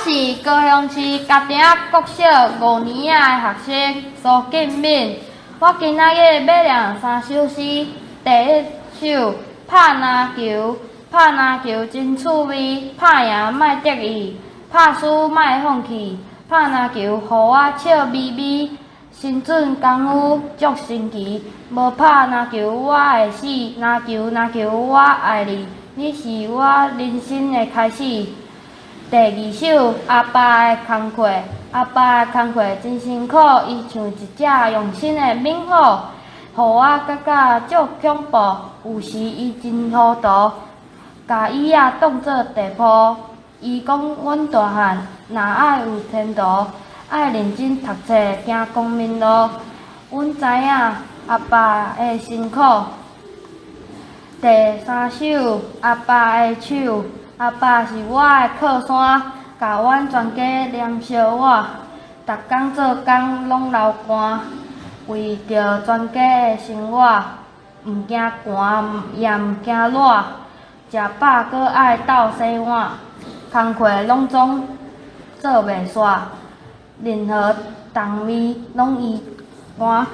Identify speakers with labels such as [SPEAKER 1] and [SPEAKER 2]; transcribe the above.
[SPEAKER 1] 是高雄市嘉定國小五年仔的學生蘇敬敏。我今仔日欲念三首詩。第一首，拍籃球，拍籃球真趣味，拍贏莫得意，拍輸莫放棄。拍籃球予我笑眯眯，神準功夫足神奇。無拍籃球我會死，籃球籃球我愛你，你是我人生的開始。第二首，阿爸的工課，阿爸的工課真辛苦，伊像一隻用心的猛虎，予我感覺足恐怖。有時伊真糊塗，共椅仔當做地鋪。伊講阮大漢若愛有前途，愛認真讀冊，行光明路。阮知影阿爸的辛苦。第三首，阿爸的手。阿爸是我的靠山，共阮全家黏相倚，逐工做工攏流汗，為著全家的生活，毋驚寒也毋驚熱，食飽閣愛鬥洗碗，工課攏總做袂煞，任何重物攏伊搬。